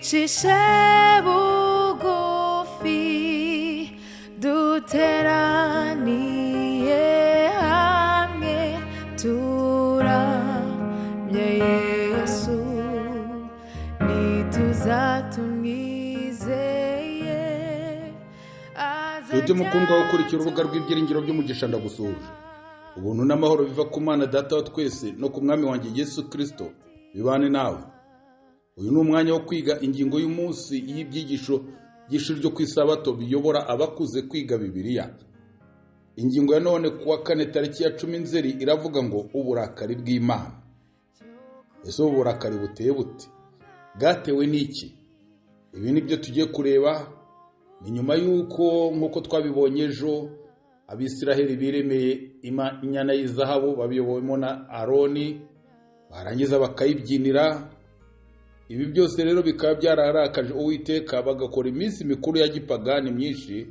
Twicishe bugufi, duteraniye hamwe, turamye Yesu, nituza tumwizeye. Nshuti mukundwa ukurikira urubuga rw'ibyiringiro by'umugisha, ndagusuhuje. Ubuntu n'amahoro biva ku Mana Data wa twese no ku Mwami wanjye Yesu Kirisito bibane nawe. Uyu ni umwanya wo kwiga ingingo y'umunsi y'ibyigisho by'ishuri ryo ku Isabato biyobora abakuze kwiga Bibiliya. Ingingo ya none, ku wa kane, tariki ya 10 Nzeri, iravuga ngo: "Uburakari bw'Imana." Ese ubu burakari buteye bute? Bwatewe n'iki? Ibi ni byo tugiye kureba. Ni nyuma y'uko, nk'uko twabibonye ejo, Abisiraheli biremeye inyana y'izahabu babiyobowemo na Aroni, barangiza bakayibyinira. Ibi byose rero bikaba byararakaje Uwiteka, bagakora iminsi mikuru ya gipagani myinshi,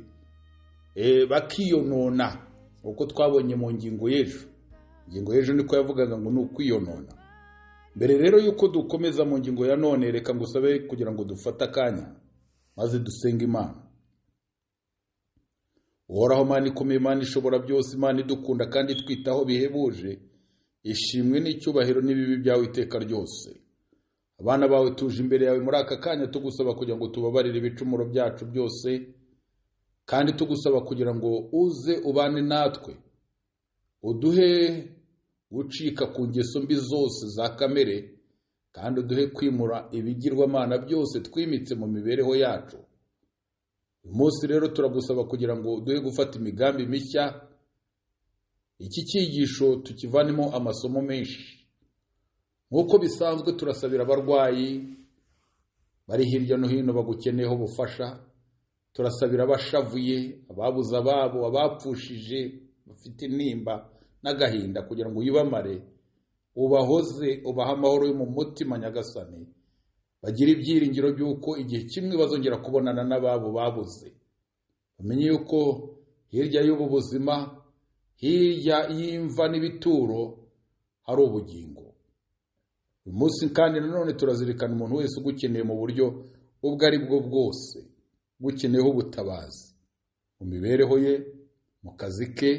bakiyonona, nk'uko twabonye mu ngingo y'ejo. Ingingo y'ejo niko yavugaga ngo ni ukwiyonona. Mbere rero y'uko dukomeza mu ngingo ya none, reka ngusabe kugira ngo dufate akanya maze dusenge Imana. Uhoraho Mana ikomeye, Imana ishobora byose, Imana idukunda kandi itwitaho bihebuje, ishimwe n'icyubahiro n'ibibi byawe iteka ryose. Abana bawe tuje imbere yawe muri aka kanya, tugusaba kugira ngo tubabarire ibicumuro byacu byose, kandi tugusaba kugira ngo uze ubane natwe, uduhe gucika ku ngeso mbi zose za kamere, kandi uduhe kwimura ibigirwamana byose twimitse mu mibereho yacu. Uyu munsi rero turagusaba kugira ngo uduhe gufata imigambi mishya, iki cyigisho tukivanemo amasomo menshi. Nk'uko bisanzwe, turasabira abarwayi bari hirya no hino bagukeneyeho ubufasha. Turasabira abashavuye, ababuze ababo, abapfushije, bafite intimba n'agahinda, kugira ngo uyibamare, ubahoze, ubahe amahoro yo mu mutima. Nyagasani, bagire ibyiringiro by'uko igihe kimwe bazongera kubonana n'ababo babuze, bamenye yuko hirya y'ubu buzima, hirya y'imva n'ibituro, hari ubugingo. Uyu munsi kandi nanone turazirikana umuntu wese ugukeneye mu buryo ubwo ari bwo bwose, ugukeneyeho ubutabazi mu mibereho ye, mu kazi ke,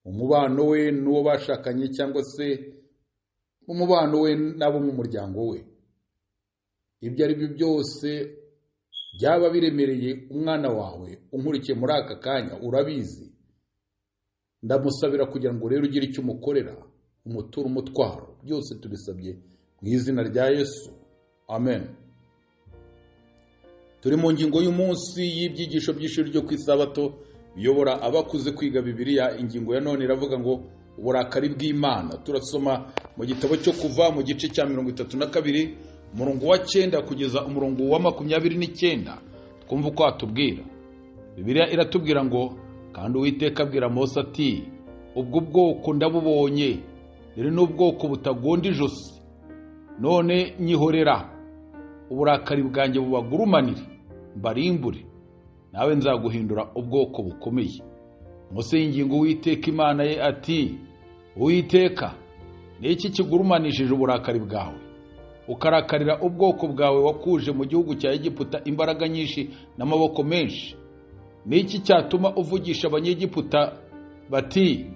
mu mubano we n'uwo bashakanye, cyangwa se mu mubano we n'abo mu muryango we. Ibyo ari byo byose byaba biremereye umwana wawe unkurikiye muri aka kanya, urabizi. Ndamusabira kugira ngo rero ugire icyo umukorera, umuture umutwaro. Byose tubisabye mu izina rya Yesu, amen. Turi mu ngingo y'umunsi y'ibyigisho by'ishuri ryo ku Isabato biyobora abakuze kwiga Bibiliya. Ingingo ya none iravuga ngo: "Uburakari bw'Imana." Turasoma mu gitabo cyo Kuva, mu gice cya 32, umurongo wa 9 kugeza umurongo wa 29, twumva uko watubwira. Bibiliya iratubwira ngo: "Kandi Uwiteka abwira Mose ati: 'Ubwo bwoko ndabubonye, dore n'ubwoko butagonda ijosi. None nyihorera, uburakari bwanjye bubagurumanire, mbarimbure, nawe nzaguhindura ubwoko bukomeye.' Mose yinginga Uwiteka Imana ye ati: 'Uwiteka, ni iki kigurumanishije uburakari bwawe, ukarakarira ubwoko bwawe wakuje mu gihugu cya Egiputa imbaraga nyinshi n'amaboko menshi? Ni iki cyatuma uvugisha Abanyegiputa bati: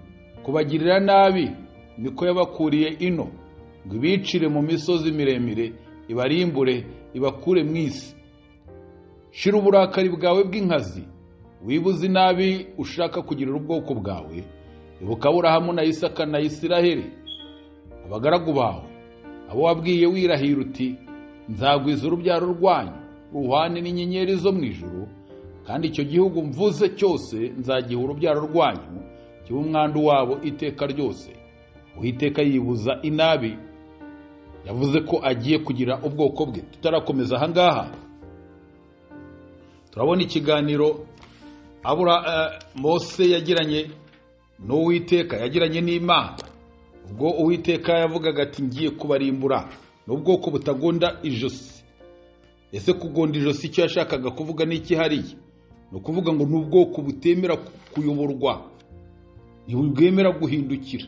Kubagirira nabi niko yabakuriye ino, ngo ibicire mu misozi miremire, ibarimbure, ibakure mu isi? Shira uburakari bwawe bw'inkazi, wibuze inabi ushaka kugirira ubwoko bwawe. Ibuka Aburahamu na Isaka na Isiraheli, abagaragu bawe, abo wabwiye wirahira uti: Nzagwiza urubyaro rwanyu ruhwane n'inyenyeri zo mu ijuru, kandi icyo gihugu mvuze cyose nzagiha urubyaro rwanyu kibe umwandu wabo iteka ryose.' Uwiteka yibuza inabi yavuze ko agiye kugira ubwoko bwe." Tutarakomeza ahangaha, turabona ikiganiro abura Mose yagiranye n'Uwiteka, yagiranye n'Imana, ubwo Uwiteka yavugaga ati: "Ngiye kubarimbura, n'ubwoko butagonda ijosi." Ese kugonda ijosi icyo yashakaga kuvuga ni iki hariya? Ni ukuvuga ngo ni ubwoko butemera kuyoborwa, ntibwemera guhindukira.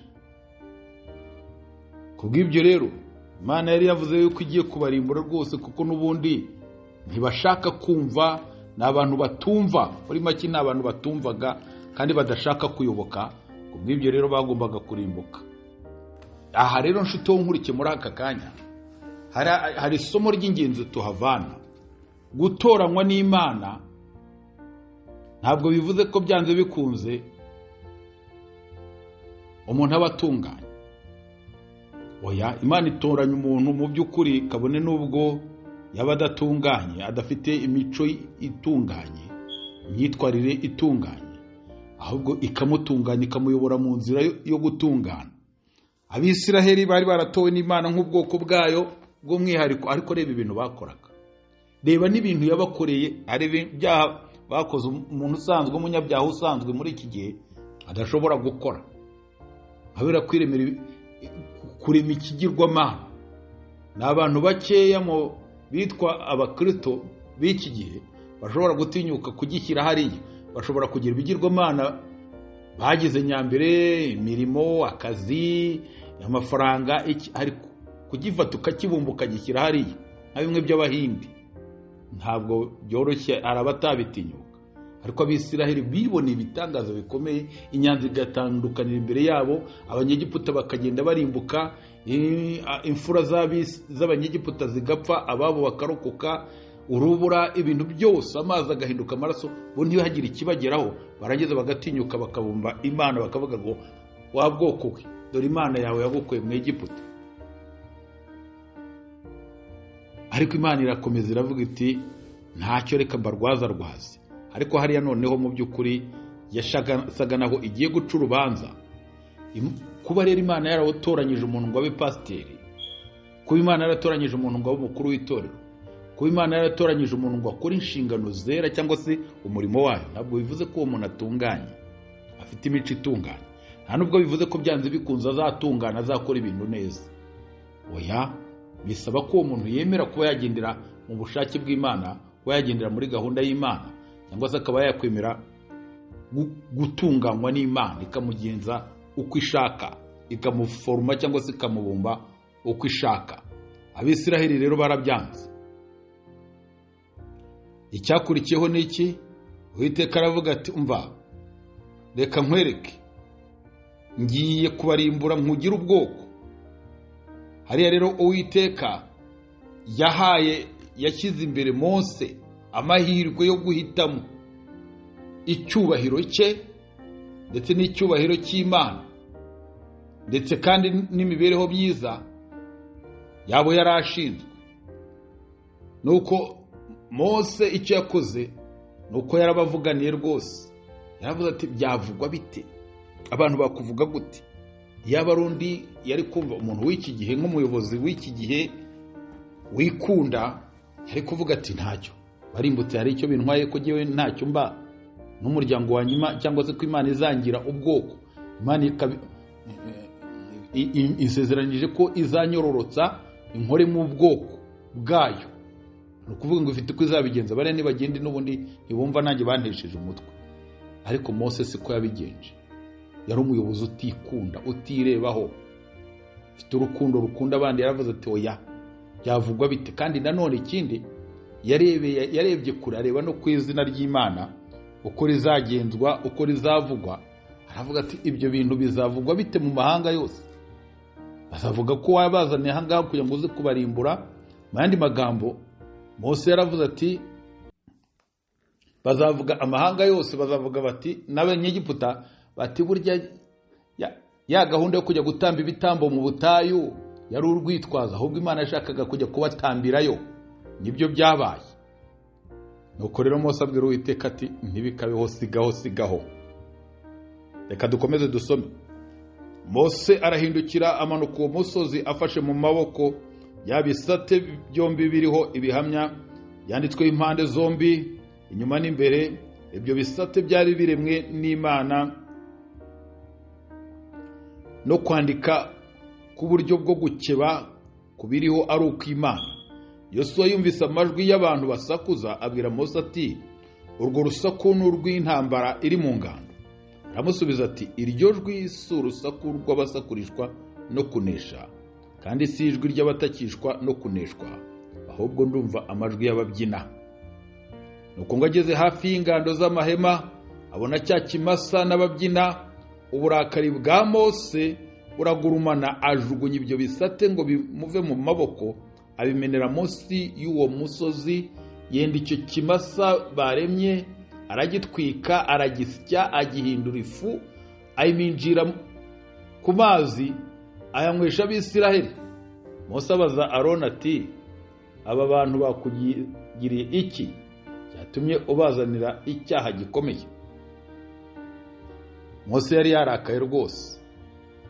Ku bw'ibyo rero, Imana yari yavuze yuko igiye kubarimbura rwose, kuko n'ubundi Ntibashaka kumva, ni abantu batumva, muri make ni abantu batumvaga kandi badashaka kuyoboka. Kubw'ibyo rero bagombaga kurimbuka. Aha rero nshuti wo nkurikiye muri aka kanya, hari isomo ry'ingenzi tuhavana. Gutoranywa n'Imana ntabwo bivuze ko byanze bikunze umuntu aba atunganye. Oya, Imana itoranya umuntu mu by'ukuri kabone n'ubwo yaba adatunganye, adafite imico itunganye, imyitwarire itunganye, ahubwo ikamutunganya, ikamuyobora mu nzira yo gutungana. Abisiraheli bari baratowe n'Imana nk'ubwoko bwayo bw'umwihariko, ariko reba ibintu bakoraga, reba n'ibintu yabakoreye. Hari ibyaha bakoze umuntu usanzwe, umunyabyaha usanzwe muri iki gihe adashobora gukora, habera kwiremera, kurema ikigirwamana. Ni abantu bakeya mu bitwa abakristo b'iki gihe bashobora gutinyuka kugishyira hariya. Bashobora kugira ibigirwamana bagize nyambere, imirimo, akazi, amafaranga, iki, ariko kugifata ukakibumba ukagishyira hariya nka bimwe by'Abahindi ntabwo byoroshye, hari abatabitinyuka. Ariko Abisiraheli biboneye ibitangaza bikomeye, inyanja igatandukanira imbere yabo, Abanyegiputa bakagenda barimbuka, imfura z'Abanyegiputa zigapfa, ababo bakarokoka, urubura, ibintu byose, amazi agahinduka amaraso, bo ntibagire ikibageraho. Barangiza bagatinyuka bakabumba Imana, bakavuga ngo wa bwoko we, dore Imana yawe yagukuye mu Egiputa. Ariko Imana irakomeza iravuga iti ntacyo, reka mbarwaza rwaze. Ariko hariya noneho mu by'ukuri yashaga naho igiye guca urubanza. Kuba rero Imana yaratoranyije umuntu ngo abe pasiteri, kuba Imana yaratoranyije umuntu ngo abe umukuru w'itorero, kuba Imana yaratoranyije umuntu ngo akore inshingano zera cyangwa se umurimo wayo, ntabwo bivuze ko uwo muntu atunganye, afite imico itunganye. Nta nubwo bivuze ko byanze bikunze azatungana, azakora ibintu neza. Oya, bisaba ko uwo muntu yemera kuba yagendera mu bushake bw'Imana, kuba yagendera muri gahunda y'Imana, cyangwa se akaba yakwemera gutunganywa n'Imana, ikamugenza uko ishaka, ikamuforoma cyangwa se ikamubumba uko ishaka. Abisiraheli rero barabyanze. Icyakurikiyeho ni iki? Uwiteka aravuga ati umva, reka nkwereke, ngiye kubarimbura nkugire ubwoko. Hariya rero Uwiteka yahaye, yashyize imbere Mose amahirwe yo guhitamo icyubahiro cye ndetse n'icyubahiro cy'Imana, ndetse kandi n'imibereho myiza yabo yari ashinzwe. Nuko Mose icyo yakoze nuko yarabavuganiye rwose, yaravuze ati byavugwa bite, abantu bakuvuga gute? Yaba ari undi yari kumva, umuntu w'iki gihe nk'umuyobozi w'iki gihe wikunda, yari kuvuga ati ntacyo barimbutse, hari icyo bintwaye ko jyewe ntacyo mba n'umuryango wa nyuma, cyangwa se ko Imana izangira ubwoko. Imana isezeranyije ko izanyororotsa inkore mu bwoko bwayo, ni ukuvuga ngo ifite uko izabigenza, bariya nibagende n'ubundi ntibumva nanjye bantesheje umutwe. Ariko Mose siko yabigenje, yari umuyobozi utikunda, utirebaho, ufite urukundo rukunda abandi. Yaravuze ati oya, byavugwa bite? Kandi nanone ikindi yarebye kure, areba no ku izina ry'Imana uko rizagenzwa, uko rizavugwa. Aravuga ati ibyo bintu bizavugwa bite mu mahanga yose? Bazavuga ko wabazaniye aha ngaha kugira ngo uze kubarimbura. Mu yandi magambo Mose yaravuze ati bazavuga amahanga yose, bazavuga bati n'Abanyegiputa bati burya ya gahunda yo kujya gutamba ibitambo mu butayu yari urwitwazo, ahubwo Imana yashakaga kujya kubatambirayo. Nibyo byabaye. Nuko rero Mose abwira Uwiteka ati ntibikabeho, sigaho, sigaho. Reka dukomeze dusome. Mose arahindukira amanuka uwo musozi afashe mu maboko ya bisate byombi biriho ibihamya byanditsweho impande zombi, inyuma n'imbere. Ibyo bisate byari biremwe n'Imana no kwandika ku buryo bwo gukeba ku biriho ari ukw'Imana. Yosuwa yumvise amajwi y'abantu basakuza, abwira Mose ati urwo rusaku ni urw'intambara iri mu ngando. Aramusubiza ati iryo jwi si urusaku rw'abasakurishwa no kunesha, kandi si ijwi ry'abatakishwa no kuneshwa, Ahubwo ndumva amajwi y'ababyina. Nuko ngo ageze hafi y'ingando z'amahema abona cya kimasa n'ababyina, uburakari bwa Mose buragurumana, ajugunya ibyo bisate ngo bimuve mu maboko, abimenera munsi y'uwo musozi. Yenda icyo kimasa baremye aragitwika, aragisya, agihindura ifu, ayiminjira ku mazi, ayanywesha Abisiraheli. Mose abaza Aroni ati: aba bantu bakugiriye iki cyatumye ubazanira icyaha gikomeye? Mose yari yarakaye rwose.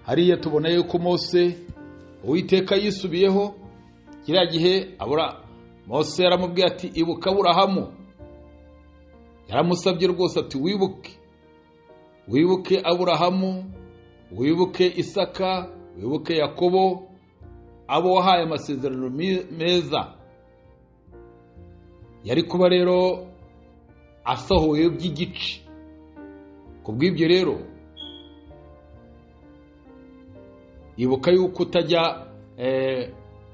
Hariya tubona yuko Mose Uwiteka yisubiyeho. Kiriya gihe abura Mose yaramubwiye ati: ibuka Aburahamu. Yaramusabye rwose ati: wibuke, wibuke Aburahamu, wibuke Isaka, wibuke Yakobo, abo wahaye amasezerano meza. Yari kuba rero asohoye by'igice. Kubw'ibyo rero ibuka yuko utajya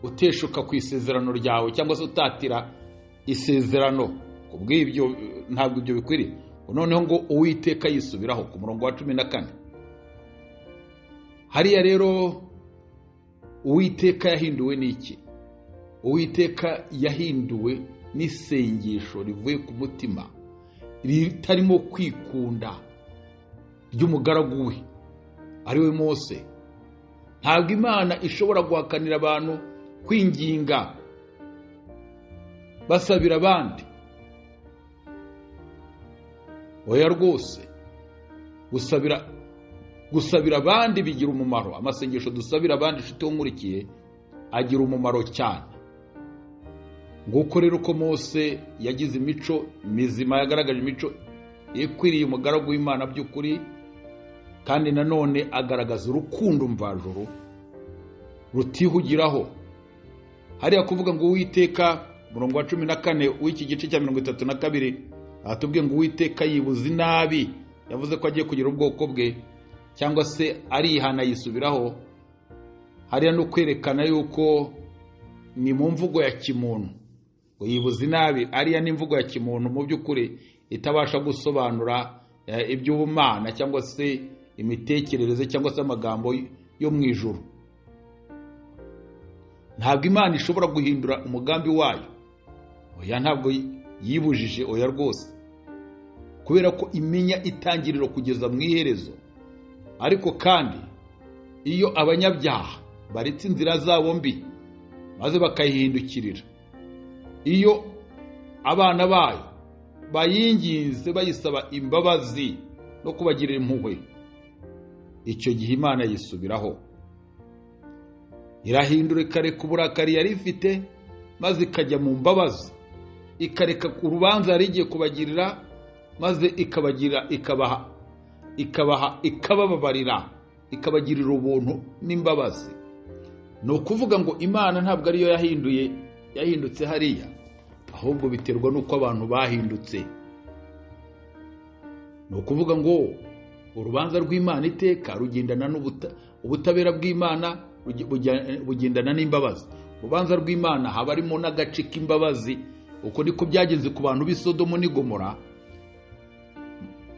uteshuka ku isezerano ryawe cyangwa se utatira isezerano. Kubw'ibyo ntabwo ibyo bikwiriye. Noneho ngo Uwiteka yisubiraho ku murongo wa 14. Hariya rero Uwiteka yahinduwe n'iki? Uwiteka yahinduwe n'isengesho rivuye ku mutima ritarimo kwikunda ry'umugaragu we ari we Mose. Ntabwo Imana ishobora guhakanira abantu kwinginga basabira abandi. Oya rwose, gusabira abandi bigira umumaro. Amasengesho dusabira abandi, inshuti nkurikiye, agira umumaro cyane. Nguko rero uko Mose yagize imico mizima, yagaragaje imico ikwiriye umugaragu w'Imana by'ukuri, kandi nanone agaragaza urukundo mvajuru rutihugiraho. Hariya kuvuga ngo Uwiteka, umurongo wa 14 w'iki gice cya 32, atubwiye ngo Uwiteka yibuza inabi yavuze ko agiye kugira ubwoko bwe, cyangwa se arihana yisubiraho. Hariya no kwerekana yuko ni mu mvugo ya kimuntu ngo yibuza inabi, ariya ni imvugo ya kimuntu mu by'ukuri itabasha gusobanura iby'ubumana cyangwa se imitekerereze cyangwa se amagambo yo mu ijuru. Ntabwo Imana ishobora guhindura umugambi wayo. Oya, ntabwo yibujije, oya rwose, kubera ko imenya itangiriro kugeza mu iherezo. Ariko kandi iyo abanyabyaha baretse inzira zabo mbi maze bakayihindukirira, iyo abana bayo bayinginze bayisaba imbabazi no kubagirira impuhwe, icyo gihe Imana yisubiraho, irahindura, ikareka uburakari yari ifite maze ikajya mu mbabazi, ikareka urubanza yari igiye kubagirira maze ikabagira, ikabaha, ikabababarira, ikabagirira ubuntu n'imbabazi. Ni ukuvuga ngo Imana ntabwo ariyo yahinduye, yahindutse hariya, ahubwo biterwa n'uko abantu bahindutse. Ni ukuvuga ngo urubanza rw'Imana iteka rugendana n'ubutabera bw'Imana, bugendana n'imbabazi. Urubanza rw'Imana haba harimo n'agace k'imbabazi. Uko niko byagenze ku bantu b'i Sodomu n'i Gomora.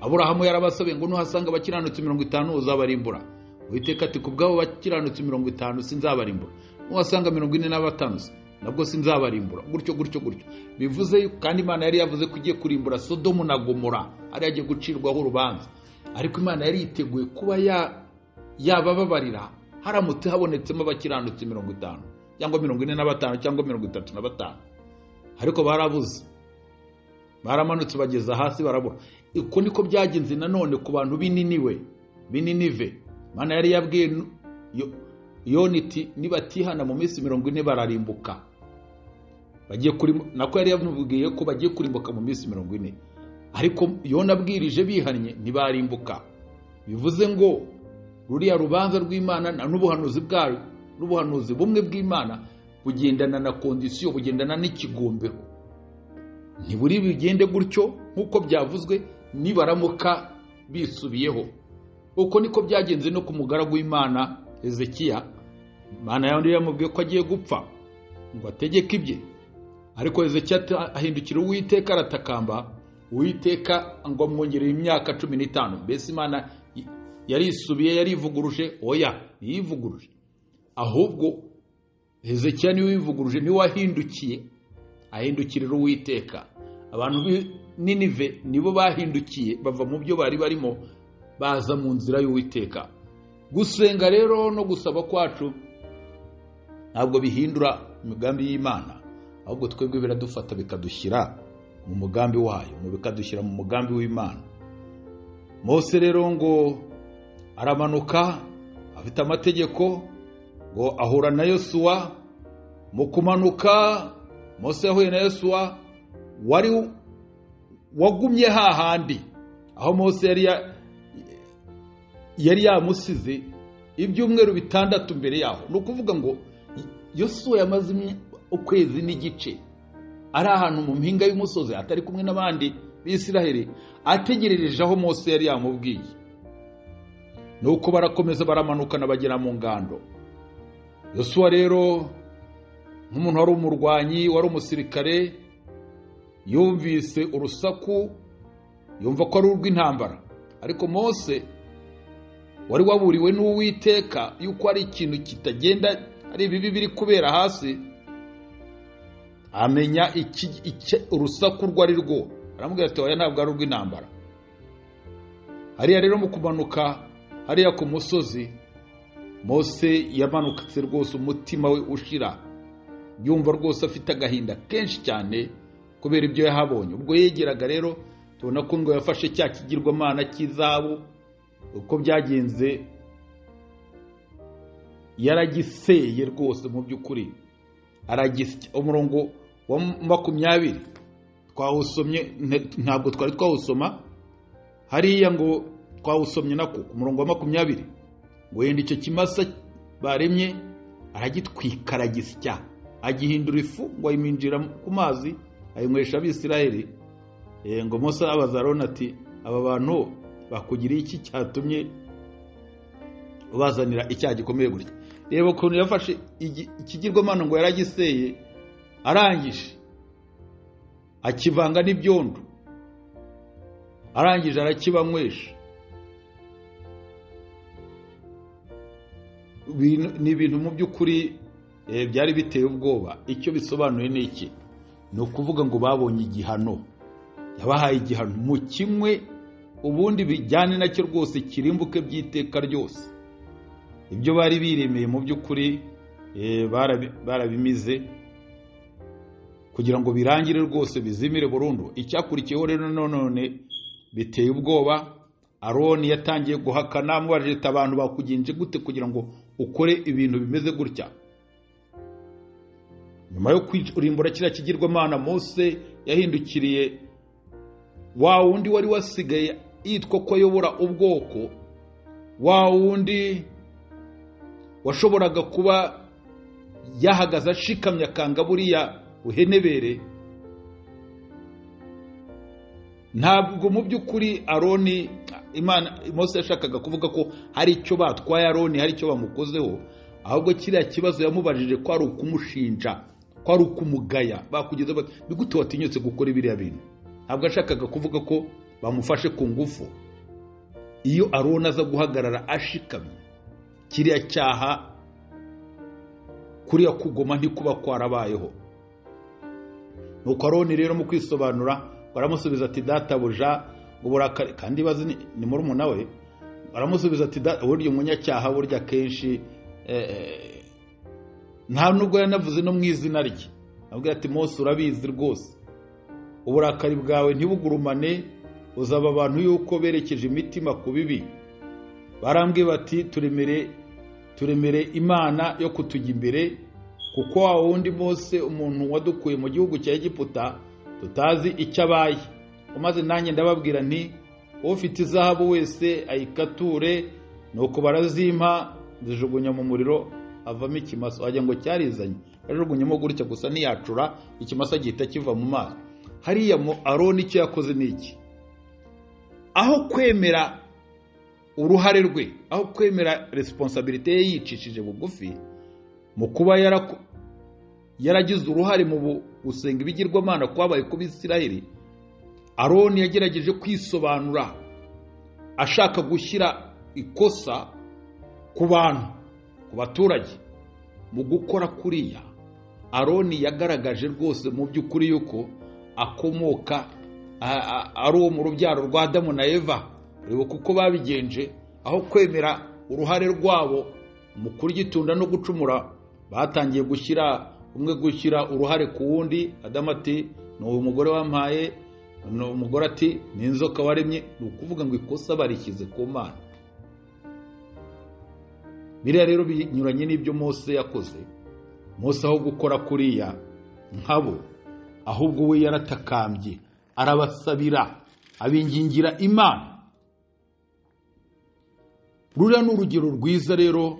Aburahamu yarabasabiye ngo nuhasanga abakiranutsi 50 uzabarimbura. Uwiteka ati: kubw'abo bakiranutsi 50 sinzabarimbura, nuhasanga 45 nabwo sinzabarimbura, gutyo gutyo gutyo. Bivuze kandi Imana yari yavuze ko igiye kurimbura Sodomu na Gomora, ari yagiye gucirwaho urubanza. Ariko Imana yari yiteguye kuba yabababarira haramutse habonetsemo abakiranutsi 50 cyangwa 45 cyangwa 35. Ariko barabuze, baramanutse bageza hasi barabura. Uko niko byagenze nanone ku bantu b'Ininiwe, b'Ininive. Imana yari yabwiye Yona iti nibatihana mu minsi 40 bararimbuka. Bagiye kuri nako yari yamubwiye ko bagiye kurimbuka mu minsi 40. Ariko Yona abwirije bihannye ntibarimbuka. Bivuze ngo ruriya rubanza rw'Imana n'ubuhanuzi bwayo, n'ubuhanuzi bumwe bw'Imana bugendana na kondisiyo, bugendana n'ikigombero. Ntiburi bigende gutyo nk'uko byavuzwe nibaramuka bisubiyeho. Uko niko byagenze no ku mugaragu w'Imana Hezekiya. Imana yamubwiye ko agiye gupfa ngo ategeke ibye. Ariko Hezekiya ahindukira Uwiteka aratakamba, Uwiteka ngo amwongerere imyaka 15. Mbese Imana yarisubiye, yarivuguruje? Oya, ntiyivuguruje, ahubwo Hezekiya niwe wivuguruje, niwe wahindukiye, ahindukirira Uwiteka. Abantu b'i Ninive nibo bahindukiye bava mu byo bari barimo baza mu nzira y'Uwiteka. Gusenga rero no gusaba kwacu ntabwo bihindura imigambi y'Imana, ahubwo twebwe biradufata bikadushyira mu mugambi wayo, bikadushyira mu mugambi w'Imana. Mose rero ngo aramanuka afite amategeko, ngo ahura na Yosuwa. Mu kumanuka Mose yahuye na Yosuwa wari wagumye hahandi aho Mose yari yamusize ibyumweru 6 mbere yaho. Ni ukuvuga ngo Yosuwa yamaze ukwezi n'igice ari ahantu mu mpinga y'umusozi, atari kumwe n'abandi b'Isiraheli, ategerereje aho Mose yari yamubwiye. Nuko barakomeza baramanukana bagera mu ngando. Yosuwa rero nk'umuntu wari umurwanyi, wari umusirikare, yumvise urusaku, yumva ko ari urw'intambara. Ariko Mose wari waburiwe n'Uwiteka yuko ari ikintu kitagenda, ari ibibi biri kubera hasi, amenya urusaku rwo ari rwo, aramubwira ati oya, ntabwo ari urw'intambara. Hariya rero mu kumanuka hariya ku musozi, Mose yamanutse rwose umutima we ushira, yumva rwose afite agahinda kenshi cyane kubera ibyo yahabonye. Ubwo yegeraga rero tubona ko ngo yafashe cya kigirwamana cy'izahabu, uko byagenze yaragiseye rwose mu by'ukuri, aragisya. Umurongo wa 20 twawusomye, ntabwo twari twawusoma hariya, ngo twawusomye nako ku murongo wa 20, ngo yenda icyo kimasa baremye aragitwika, aragisya, agihindura ifu, ngo ayiminjira ku mazi ayinywesha Abisiraheli. Ngo Mose abaza Aroni ati aba bantu bakugiriye iki cyatumye ubazanira icyaha gikomeye gutya? Reba ukuntu yafashe ikigirwamana ngo yaragiseye, arangije akivanga n'ibyondo, arangije arakibanywesha. Ni ibintu mu by'ukuri byari biteye ubwoba. Icyo bisobanuye ni iki? Ni ukuvuga ngo babonye igihano, yabahaye igihano mu kimwe, ubundi bijyane nacyo rwose kirimbuke by'iteka ryose. Ibyo bari biremeye mu by'ukuri barabimize kugira ngo birangire rwose, bizimire burundu. Icyakurikiyeho rero none biteye ubwoba, Aroni yatangiye guhakana, amubajije abantu bakugenje gute kugira ngo ukore ibintu bimeze gutya. Nyuma yo kurimbura kiriya kigirwamana, Mose yahindukiriye wa wundi wari wasigaye yitwa ko ayobora ubwoko, wa wundi washoboraga kuba yahagaze ashikamye akanga buriya buhenebere. Ntabwo mu by'ukuri Aroni, Imana, Mose yashakaga kuvuga ko hari icyo batwaye Aroni, hari icyo bamukozeho, ahubwo kiriya kibazo yamubajije ko ari ukumushinja, ko ari ukumugaya, bakugeze ni gute watinyutse gukora biriya bintu. Ntabwo yashakaga kuvuga ko bamufashe ku ngufu. Iyo Aroni aza guhagarara ashikamye, kiriya cyaha, kuriya kugoma ntikuba kwarabayeho. Nuko Aroni rero mu kwisobanura baramusubiza ati databuja uburakari, kandi bazi ni murumuna we, baramusubiza ati burya umunyacyaha burya kenshi nta nubwo yanavuze no mu izina rye, abwira ati Mose urabizi rwose, uburakari bwawe ntibugurumane, uzaba abantu yuko berekeje imitima ku bibi. Barambwiye bati turemere Imana yo kutujya imbere, kuko wa wundi Mose umuntu wadukuye mu gihugu cya Egiputa tutazi icyo abaye. Maze nanjye ndababwira nti ufite izahabu wese ayikature. Nuko barazimpa, zijugunya mu muriro, avamo ikimasa. Wagira ngo cyarizanye, yajugunyemo gutya gusa ntiyacura, ikimasa gihita kiva mu mazi. Hariya mu Aroni icyo yakoze ni iki? Aho kwemera uruhare rwe, aho kwemera responsabilité ye yicishije bugufi mu kuba yaragize uruhare mu gusenga ibigirwamana kwabaye ku Bisirayeli, Aroni yagerageje kwisobanura ashaka gushyira ikosa ku bantu, ku baturage. Mu gukora kuriya, Aroni yagaragaje rwose mu by'ukuri yuko akomoka ari uwo mu rubyaro rwa Adamu na Eva. Reba kuko babigenje, aho kwemera uruhare rwabo mu kurya no gucumura, batangiye gushyira umwe gushyira uruhare ku wundi. Adamu ati ni uyu mugore wampaye, ni umugore ati ni inzoka waremye. Ni ukuvuga ngo ikosa barishyize ku Mana. Biriya rero binyuranye n'ibyo Mose yakoze. Mose aho gukora kuriya nkabo, ahubwo we yaratakambye, arabasabira, abingingira Imana. Ruriya ni urugero rwiza rero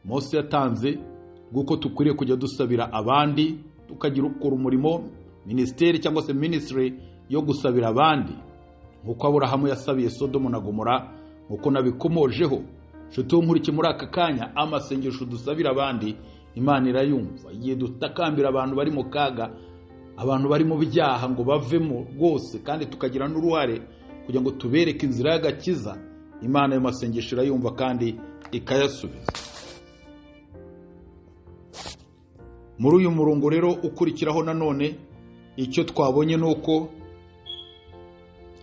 Mose yatanze rw'uko dukwiriye kujya dusabira abandi, tukagira ukora umurimo minisiteri cyangwa se minisitiri yo gusabira abandi, nk'uko Aburahamu yasabiye Sodomu na Gomora, nk'uko nabikomojeho. Nshuti nkurikiye muri aka kanya, amasengesho dusabira abandi Imana irayumva. Igihe dutakambira abantu bari mu kaga, abantu bari mu byaha ngo bavemo rwose, kandi tukagira n'uruhare kugira ngo tubereke inzira y'agakiza, Imana ayo masengesho irayumva kandi ikayasubiza. Muri uyu murongo rero ukurikiraho nanone, icyo twabonye ni uko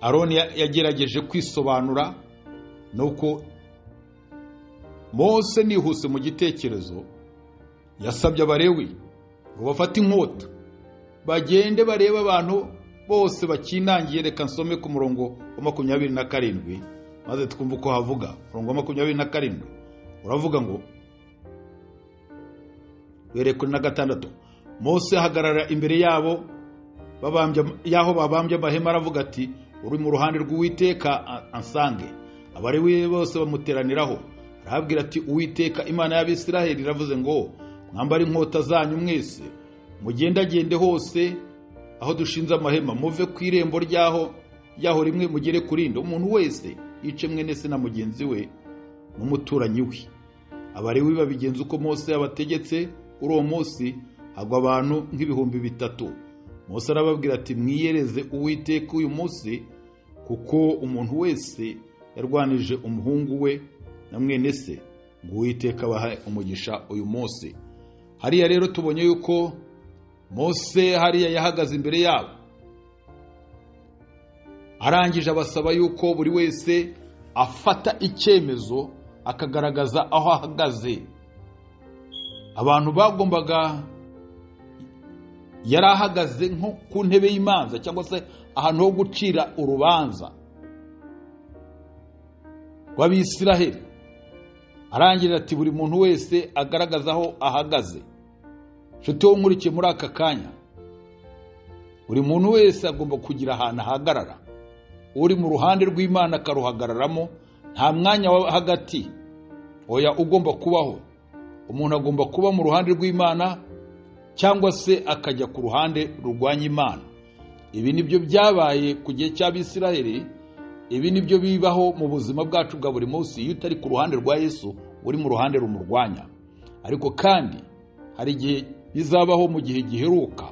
Aroni yagerageje kwisobanura, ni uko Mose nihuse mu gitekerezo yasabye Abalewi ngo bafate inkota bagende barebe abantu bose bakinangiye. Reka nsome ku murongo wa 27 maze twumve uko havuga. Umurongo wa 27 uravuga ngo, kuri na 6, Mose ahagarara imbere yabo yaho babambye amahema, aravuga ati uri mu ruhande rw'Uwiteka ansange. Abalewi bose bamuteraniraho, arababwira ati Uwiteka Imana y'Abisiraheli iravuze ngo mwambare inkota zanyu mwese, mugendagende hose aho dushinze amahema, muve ku irembo ryaho rimwe mugere ku rindi, umuntu wese yice mwene se na mugenzi we n'umuturanyi we. Abalewi babigenza uko Mose yabategetse. Kuri uwo munsi hagwa abantu nk'ibihumbi 3. Mose arababwira ati mwiyereze Uwiteka uyu munsi, kuko umuntu wese yarwanije umuhungu we na mwene se, ngo Uwiteka abahe umugisha uyu munsi. Hariya rero tubonye yuko Mose hariya yahagaze imbere yabo, arangije abasaba yuko buri wese afata icyemezo akagaragaza aho ahagaze. Abantu bagombaga, yari ahagaze nko ku ntebe y'imanza cyangwa se ahantu ho gucira urubanza rw'Abisiraheli. Arangira ati buri muntu wese agaragaza aho ahagaze. Nshuti wo nkurikiye muri aka kanya, buri muntu wese agomba kugira ahantu ahagarara. Uri mu ruhande rw'Imana akaruhagararamo, nta mwanya wa hagati oya ugomba kubaho. Umuntu agomba kuba mu ruhande rw'Imana cyangwa se akajya ku ruhande rurwanya Imana. Ibi nibyo byabaye ku gihe cy'Abisiraheli, ibi nibyo bibaho mu buzima bwacu bwa buri munsi. Iyo utari ku ruhande rwa Yesu, uri mu ruhande rumurwanya. Ariko kandi hari igihe bizabaho mu gihe giheruka,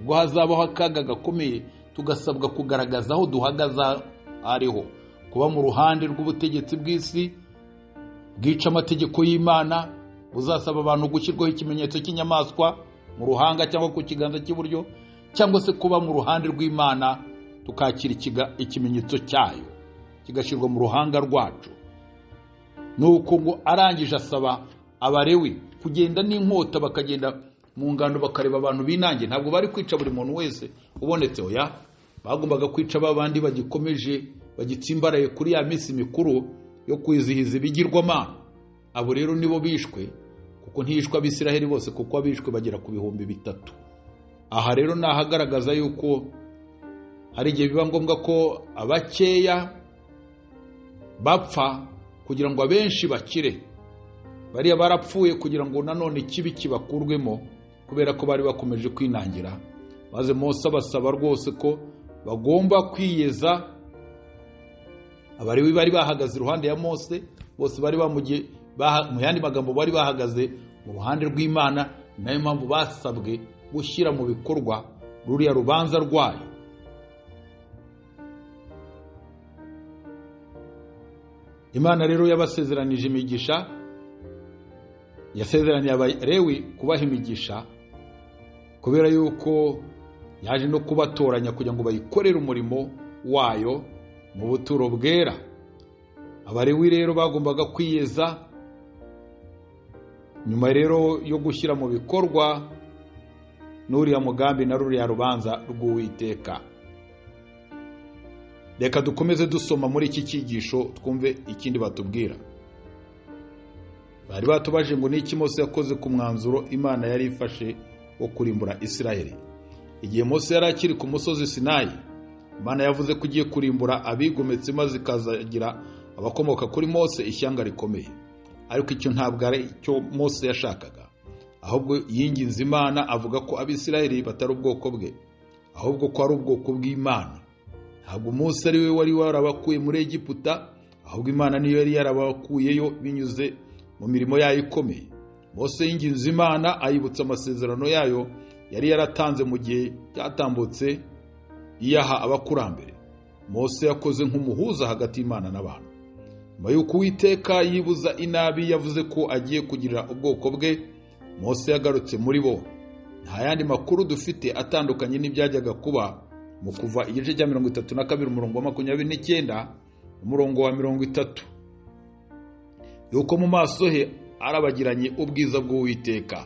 ubwo hazabaho akaga gakomeye, tugasabwa kugaragaza aho duhagaze ariho, kuba mu ruhande rw'ubutegetsi bw'isi bwica amategeko y'Imana, buzasaba abantu gushyirwaho ikimenyetso cy'inyamaswa mu ruhanga cyangwa ku kiganza cy'iburyo, cyangwa se kuba mu ruhande rw'Imana tukakira ikimenyetso cyayo kigashyirwa mu ruhanga rwacu. Nuko ngo arangije asaba Abalewi kugenda n'inkota, bakagenda mu ngando bakareba abantu binange. Ntabwo bari kwica buri muntu wese ubonetse, oya, bagombaga kwica babandi bagikomeje bagitsimbaraye kuri ya minsi mikuru yo kwizihiza ibigirwamana. Abo rero nibo bishwe, kuko ntihishwe Abisiraheli bose, kuko abishwe bagera ku 3,000. Aha rero nahagaragaza yuko hari igihe biba ngombwa ko abakeya bapfa kugira ngo abenshi bakire. Bariya barapfuye kugira ngo nanone ikibi kibakurwemo, kubera ko bari bakomeje kwinangira. Maze Mose abasaba rwose ko bagomba kwiyeza. Abalewi bari bahagaze iruhande ya Mose bose bari bamugiye, mu yandi magambo bari bahagaze mu ruhande rw'Imana. Nayo mpamvu basabwe gushyira mu bikorwa ruriya rubanza rwayo. Imana rero yabasezeranije imigisha, yasezeraniye Abalewi kubaha imigisha kubera yuko yaje no kubatoranya kugira ngo bayikorere umurimo wayo mu buturo bwera. Abalewi rero bagombaga kwiyeza. Nyuma rero yo gushyira mu bikorwa n'uriya mugambi na ruriya rubanza rw'Uwiteka. Reka dukomeze dusoma muri iki cyigisho twumve ikindi batubwira. Bari batubaje ngo niki Mose yakoze ku mwanzuro Imana yari ifashe wo kurimbura Isiraheli. Igihe Mose yari akiri ku musozi Sinayi, Imana yavuze ko igiye kurimbura abigometse maze ikazagira abakomoka kuri Mose ishyanga rikomeye. Ariko icyo ntabwo ari cyo Mose yashakaga, ahubwo yinginze Imana avuga ko Abisiraheli batari ubwoko bwe, ahubwo ko ari ubwoko bw'Imana. Ntabwo Mose ari we wari warabakuye muri Egiputa, ahubwo Imana niyo yari yarabakuyeyo binyuze mu mirimo yayo ikomeye. Mose yinginze Imana ayibutsa amasezerano yayo yari yaratanze mu gihe cyatambutse iyaha abakurambere. Mose yakoze nk'umuhuza hagati y'Imana n'abantu. Nyuma y'uko Uwiteka yibuza inabi yavuze ko agiye kugirira ubwoko bwe, Mose yagarutse muri bo. Nta yandi makuru dufite atandukanye n'ibyajyaga kuba mu Kuva igice cya 32 umurongo wa 29 umurongo wa 30, yuko mu maso he arabagiranye ubwiza bw'Uwiteka.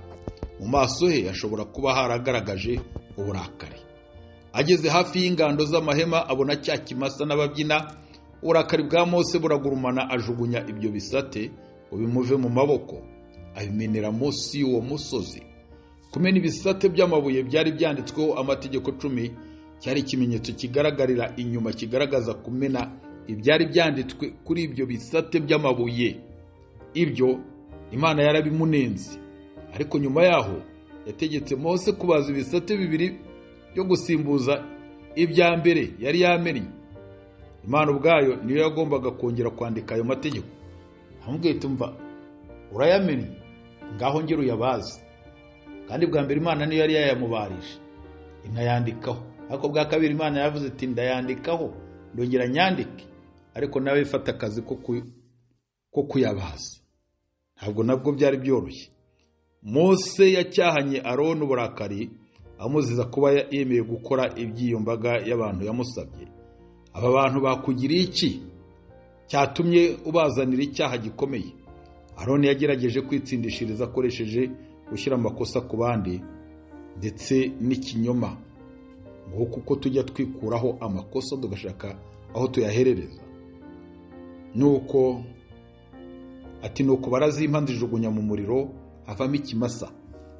Mu maso he hashobora kuba haragaragaje uburakari. Ageze hafi y'ingando z'amahema abona cya kimasa n'ababyina. Uburakari bwa Mose buragurumana, ajugunya ibyo bisate ngo bimuve mu maboko, abimenera munsi y'uwo musozi. Kumena ibisate by'amabuye byari byanditsweho amategeko 10 cyari ikimenyetso kigaragarira inyuma kigaragaza kumena ibyari byanditswe kuri ibyo bisate by'amabuye. Ibyo Imana yarabimunenze, ariko nyuma yaho yategetse Mose kubaza ibisate bibiri byo gusimbuza ibya mbere yari yamennye. Imana ubwayo niyo yagombaga kongera kwandika ayo mategeko. Amubwiye ati mva urayamennye, ngaho ngera uyabaze. Kandi bwa mbere Imana niyo yari yayamubarije inayandikaho, ariko bwa kabiri Imana yavuze iti ndayandikaho ndongera nyandike, ariko nawe ifata akazi ko kuyabaza. Ntabwo nabwo byari byoroshye. Mose yacyahanye Aroni uburakari amuziza kuba yemeye gukora iby'iyo mbaga y'abantu yamusabye. Aba bantu bakugiriye iki cyatumye ubazanira icyaha gikomeye? Aroni yagerageje kwitsindishiriza akoresheje gushyira amakosa ku bandi ndetse n'ikinyoma, ngo kuko tujya twikuraho amakosa tugashaka aho tuyaherereza. Nuko ati nuko barazimpa nzijugunya mu muriro havamo ikimasa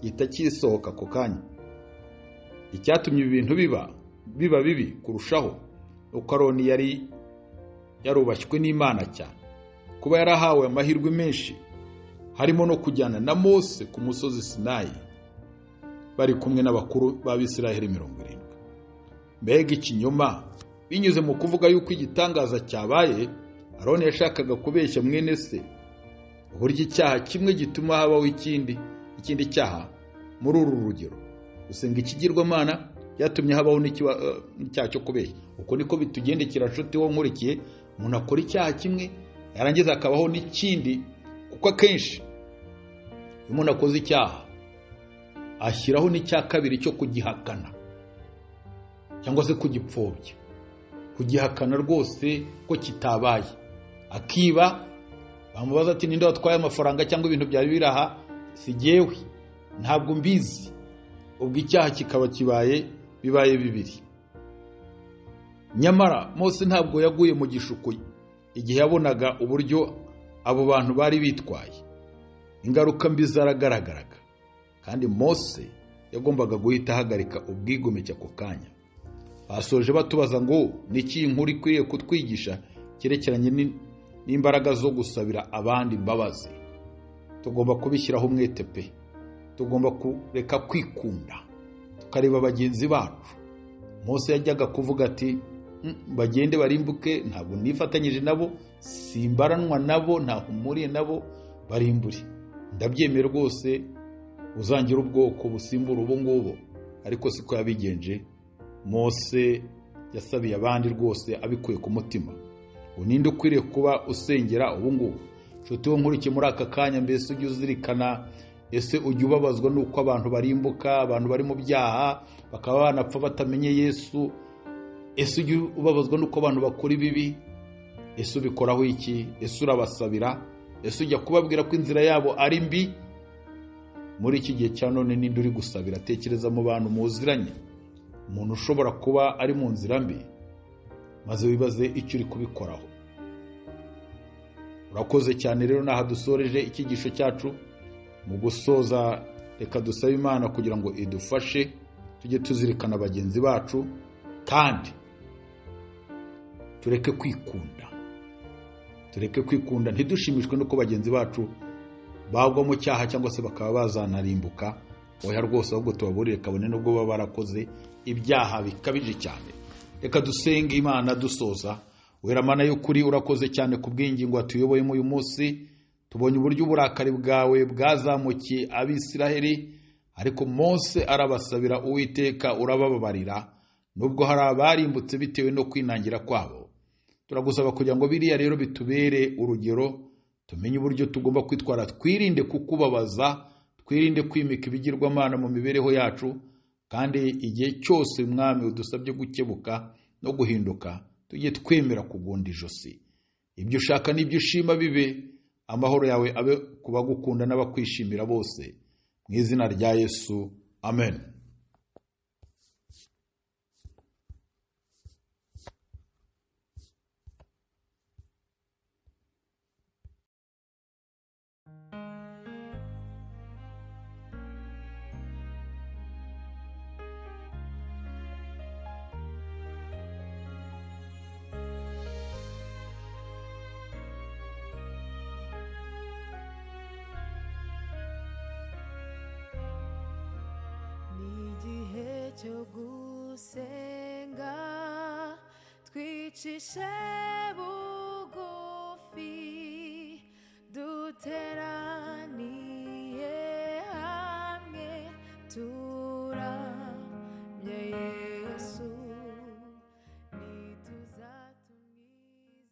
gihita kisohoka ako kanya. Icyatumye ibintu biba bibi kurushaho uko Aroni yari yarubashywe n'Imana cyane, kuba yarahawe amahirwe menshi harimo no kujyana na Mose ku musozi Sinayi bari kumwe n'abakuru b'Abisiraheli 70. Mbega ikinyoma! Binyuze mu kuvuga yuko igitangaza cyabaye, Aroni yashakaga kubeshya mwene se uburyo icyaha kimwe gituma habaho ikindi cyaha. Muri uru rugero, gusenga ikigirwamana byatumye habaho n'icyaha cyo kubeshya. Uko niko bitugendekera nshuti wo nkurikiye, umuntu akora icyaha kimwe yarangiza akabaho n'ikindi, kuko akenshi iyo umuntu akoze icyaha ashyiraho n'icya kabiri cyo kugihakana cyangwa se kugipfobya, kugihakana rwose ko kitabaye. Akiba, bamubaza ati ninde watwaye amafaranga cyangwa ibintu byari biraha? Si jyewe, ntabwo mbizi. Ubwo icyaha kikaba kibaye, bibaye bibiri. Nyamara Mose ntabwo yaguye mu gishuko igihe yabonaga uburyo abo bantu bari bitwaye. Ingaruka mbi zaragaragaraga, kandi Mose yagombaga guhita ahagarika ubwigomeke ako kanya. Basoje batubaza ngo niki inkuru ikwiye kutwigisha cyerekeranye n'imbaraga zo gusabira abandi imbabazi. Tugomba kubishyiraho umwete pe. Tugomba kureka kwikunda tukareba bagenzi bacu. Mose yajyaga kuvuga ati bagende barimbuke, ntabwo nifatanyije nabo, simbaranwa nabo, ntaho mpuriye nabo, barimbure. Ndabyemera rwose, uzangira ubwoko busimbura ubu ngubu. Ariko siko yabigenje. Mose yasabiye abandi rwose abikuye ku mutima. Ninde ukwiriye kuba usengera ubu ngubu? Nshuti wo nkurikiye muri aka kanya, mbese ujye uzirikana, ese ujya ubabazwa n'uko abantu barimbuka, abantu bari mu byaha bakaba banapfa batamenye Yesu? Ese ujya ubabazwa n'uko abantu bakora ibibi? Ese ubikoraho iki? Ese urabasabira? Ese ujya kubabwira ko inzira yabo ari mbi? Muri iki gihe cya none ninde uri gusabira? Tekereza mu bantu muziranye, umuntu ushobora kuba ari mu nzira mbi, maze wibaze icyo uri kubikoraho. Urakoze cyane rero, naha dusoreje icyigisho cyacu. Mu gusoza reka dusabe Imana kugira ngo idufashe tujye tuzirikana bagenzi bacu, kandi tureke kwikunda. Tureke kwikunda, ntidushimishwe nuko bagenzi bacu bagwa mu cyaha cyangwa se bakaba bazanarimbuka. Oya rwose, ahubwo tubaburire kabone nubwo baba barakoze ibyaha bikabije cyane. Reka dusenge Imana dusoza. Wera Mana y'ukuri, urakoze cyane ku bw'ingingo watuyoboyemo uyu munsi. Tubonye uburyo uburakari bwawe bwazamukiye Abisiraheli, ariko Mose arabasabira, Uwiteka urabababarira, nubwo hari abarimbutse bitewe no kwinangira kwabo. Turagusaba kugira ngo biriya rero bitubere urugero, tumenye uburyo tugomba kwitwara, twirinde kukubabaza, twirinde kwimika ibigirwamana mu mibereho yacu, kandi igihe cyose Mwami udusabye gukebuka no guhinduka, tujye twemera kugunda ijosi. Ibyo ushaka n'ibyo ushima bibe, amahoro yawe abe ku bagukunda n'abakwishimira bose. Mu izina rya Yesu, amen. Igihe cyo gusenga twicishe bugufi.